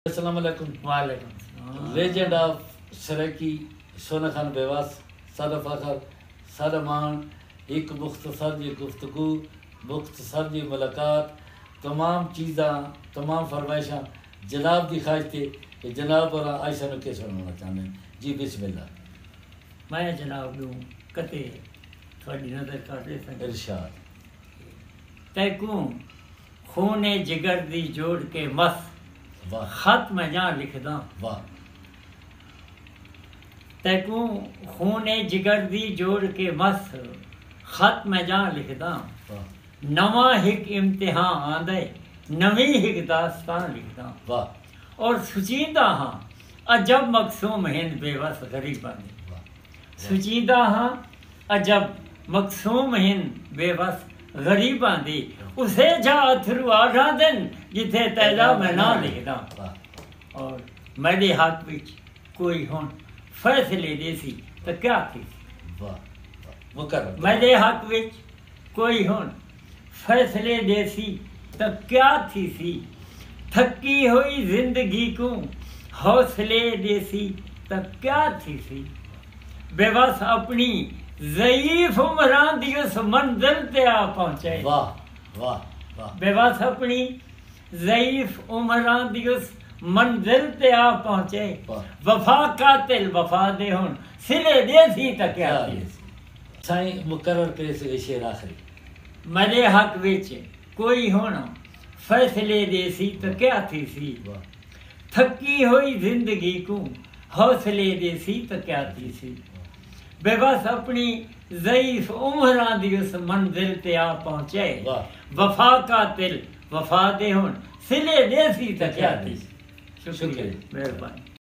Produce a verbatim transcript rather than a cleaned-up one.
السلام علیکم۔ وعلیکم السلام۔ لیجنڈ آف سرائیکی، سونا خان بیوس، ساݙا فخر، ساݙا ماݨ، ہک مختصر جی گفتگو، مختصر جی ملاقات، تمام چیزاں، تمام فرمائشاں جناب دی خواہش تے کہ جناب اور آج سانوں کے سنانا چاہندے ہیں۔ جی بسم اللہ۔ میں جناب نوں کتے تہاݙی نظر کر ݙے سڳاں۔ ارشاد۔ تیکوں خون جگر دی جوڑ کے مس، واہ۔ خط میں جاں لکھداں۔ واہ۔ تیکوں خون جگر دی جوڑ کے مس، خط میں جاں لکھداں۔ واہ۔ نواں ہک امتحان آندے، نویں ہک داستان لکھداں۔ واہ۔ اور سچیندا ہاں، عجب مقسوم ہن بے وس غریباں دے۔ واہ۔ سچیندا ہاں، عجب مقسوم ہن بے وس غریباں دی۔ اسے جا اتھرو آ رہندن جتھے تیݙا میں ناں لکھداں۔ واہ۔ اور میݙے حق وچ کوئی ہݨ فیصلے ݙیسی تاں کیا تھیسی؟ واہ، واہ، مکرر۔ میݙے حق وچ کوئی ہݨ فیصلے ݙیسی تاں کیا تھیسی؟ تھکی ہوئی زندگی کوں حوصلے ݙیسی تاں کیا تھیسی؟ بے وس اپݨی ضعیف عمراں دی اس منزل تے آ پہنچے۔ واہ، واہ، واہ۔ بے وس اپݨی ضعیف عمراں دی اس منزل تے آ پہنچے۔ واہ۔ وفا قاتل وفا دے ہݨ صلے ݙیسی تاں کیا کیا تھیسی؟ ݙیسی؟ سائیں مکرر پیش اے شعر آخری۔ میݙے حق وچ کوئی ہݨ فیصلے ݙیسی تاں کیا تھیسی؟ واہ۔ تھکی ہوئی زندگی کوں حوصلے ݙیسی تاں کیا تھیسی؟ بے وس اپݨی ضعیف عمراں دی اس منزل تے آ پہنچے۔ واہ۔ وفا قاتل وفا دے ہݨ صلے ݙیسی تاں کیا تھیسی؟ شکریہ۔ شکریہ۔ مہربانی۔